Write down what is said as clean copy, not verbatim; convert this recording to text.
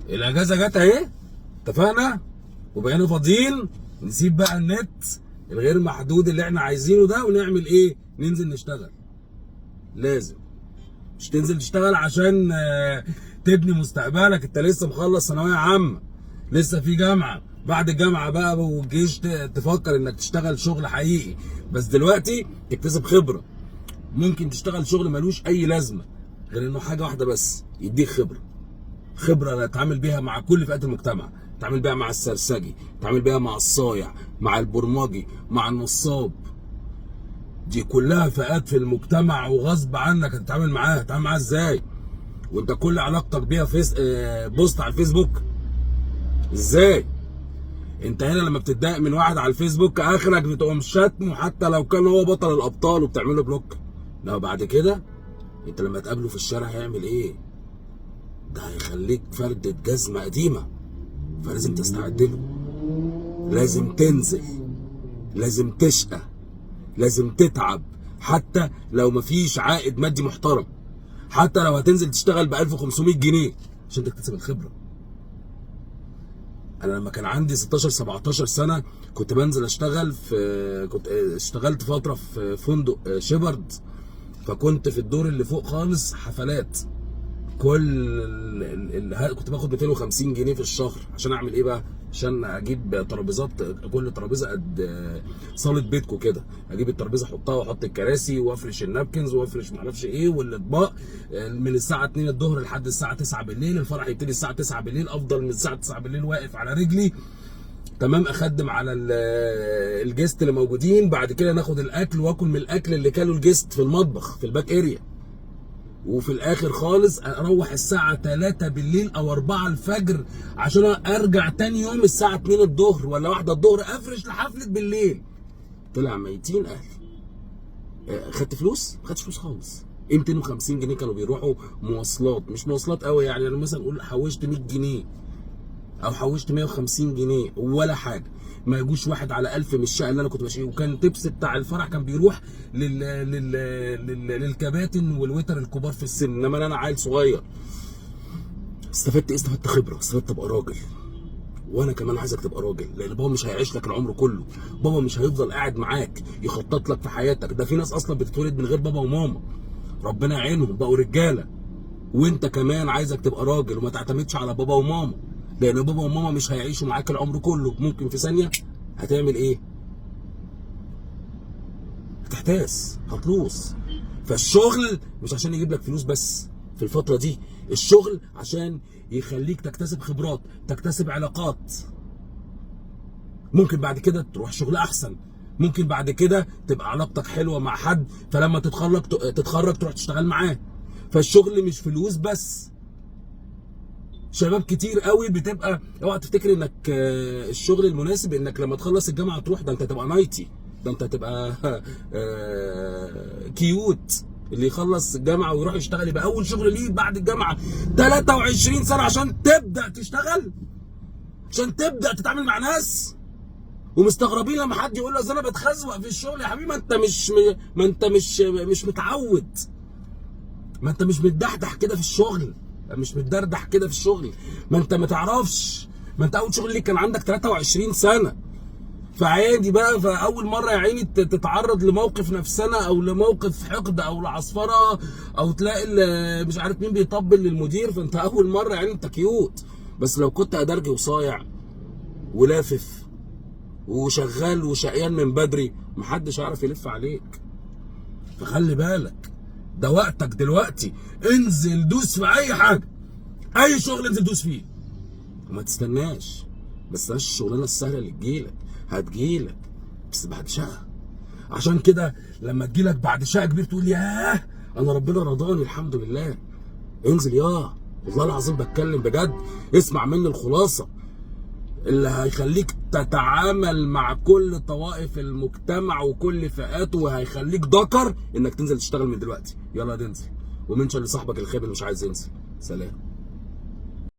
الاجازة جت اهي، اتفقنا وبقينا فاضيين، نسيب بقى النت الغير محدود اللي احنا عايزينه ده ونعمل ايه؟ ننزل نشتغل. لازم مش تنزل تشتغل عشان تبني مستقبلك، انت لسه مخلص ثانوية عامة، لسه في جامعه، بعد الجامعة بقى والجيش تفكر انك تشتغل شغل حقيقي، بس دلوقتي تكتسب خبره. ممكن تشتغل شغل ملوش اي لازمه غير انه حاجة واحدة بس، يديك خبره، خبره تتعامل بيها مع كل فئات المجتمع، تتعامل بيها مع السرسجي، تتعامل بيها مع الصايع، مع البرمجي، مع النصاب. دي كلها فئات في المجتمع وغصب عنك هتتعامل معاها. هتتعامل معاها ازاي وانت كل علاقتك بيها فيس post على الفيسبوك؟ ازاي؟ انت هنا لما بتتضايق من واحد على الفيسبوك اخرك بتقوم شتمه حتى لو كان هو بطل الابطال وبتعمله block. لو بعد كده انت لما تقابله في الشارع هيعمل ايه؟ ده هيخليك فردة جزمة قديمة. فلازم تستعد له، لازم تنزل، لازم تشقى، لازم تتعب، حتى لو مفيش عائد مادي محترم، حتى لو هتنزل تشتغل ب 1500 جنيه عشان تكتسب الخبرة. انا لما كان عندي 16 17 سنة كنت بنزل اشتغل في، كنت اشتغلت فترة في فندق شيبرد، فكنت في الدور اللي فوق خالص حفلات. كل كنت باخد 250 جنيه في الشهر عشان اعمل ايه بقى؟ عشان اجيب ترابيزات، كل ترابيزة قد صاله بيتكو كده، اجيب الترابيزة احطها واحط الكراسي وافرش ال napkins وافرش معرفش ايه والاطباق، من الساعة 2 الظهر لحد الساعة 9 بالليل. الفرح يبتدي الساعة 9 بالليل، افضل من الساعة 9 بالليل واقف على رجلي، تمام، اخدم على ال guest اللي موجودين. بعد كده ناخد الاكل واكل من الاكل اللي كانوا ال guest في المطبخ في ال back area، وفي الاخر خالص اروح الساعة 3 بالليل او 4 الفجر عشان ارجع تاني يوم الساعة 2 الظهر ولا 1 الظهر افرش لحفلة بالليل. طلع ميتين اهلي. خدت فلوس؟ ما خدتش فلوس خالص. ايه 250 جنيه كانوا بيروحوا مواصلات، مش مواصلات قوي يعني، انا مثلا اقول حوشت 100 جنيه او حوشت 150 جنيه ولا حاجة، ما يجوش واحد على 1000 من الشقة اللي انا كنت ماشي. وكان tips بتاع الفرح كان بيروح للكباتن وال waiter الكبار في السن، انما انا عيل صغير. استفدت ايه؟ استفدت خبره، استفدت ابقى راجل. وانا كمان عايزك تبقى راجل، لان بابا مش هيعيش لك العمر كله، بابا مش هيفضل قاعد معاك يخطط لك في حياتك. ده في ناس اصلا بتتولد من غير بابا وماما، ربنا يعينهم بقوا رجاله. وانت كمان عايزك تبقى راجل وما تعتمدش على بابا وماما، لان بابا وماما مش هيعيشوا معاك العمر كله. ممكن في ثانية هتعمل ايه؟ هتحتاس، هتلوص. فالشغل مش عشان يجيب لك فلوس بس في الفترة دي، الشغل عشان يخليك تكتسب خبرات، تكتسب علاقات. ممكن بعد كده تروح شغل احسن، ممكن بعد كده تبقى علاقتك حلوة مع حد، فلما تتخرج تروح تشتغل معاه. فالشغل مش فلوس بس. شباب كتير قوي بتبقى، اوعى تفتكر انك الشغل المناسب انك لما تخلص الجامعة تروح، ده انت تبقى naughty، ده انت تبقى cute. اللي يخلص الجامعة ويروح يشتغل يبقى اول شغل ليه بعد الجامعة 23 سنة عشان تبدا تشتغل، عشان تبدا تتعامل مع ناس. ومستغربين لما حد يقول له انا بتخزوق في الشغل. يا حبيبي ما انت مش ما انت مش مش متعود، ما انت مش متدحدح كده في الشغل، مش متدردح كده في الشغل، ما انت ما تعرفش، ما انت اول شغل ليك كان عندك 23 سنة. فعادي بقى، فاول مرة يا عيني تتعرض لموقف نفسنا او لموقف حقد او لعصفره، او تلاقي مش عارف مين بيطبل للمدير، فانت اول مرة يا عيني انت cute. بس لو كنت ادرجي وصايع ولافف وشغال وشقيان من بدري، محدش هيعرف يلف عليك. فخلي بالك، ده وقتك دلوقتي، انزل دوس في اي حاجة، اي شغل انزل دوس فيه، وما تستناش. ما تستناش الشغلانة السهلة اللي تجيلك، هتجيلك بس بعد شقه. عشان كده لما تجيلك بعد شقه كبير تقول ياه انا ربنا رضاني الحمد لله. انزل ياه، والله العظيم بتكلم بجد، اسمع مني الخلاصة اللي هيخليك تتعامل مع كل طوائف المجتمع وكل فئاته، وهيخليك ذكر انك تنزل تشتغل من دلوقتي. يلا تنزل، ومنشن لصاحبك الخابل اللي مش عايز ينزل. سلام.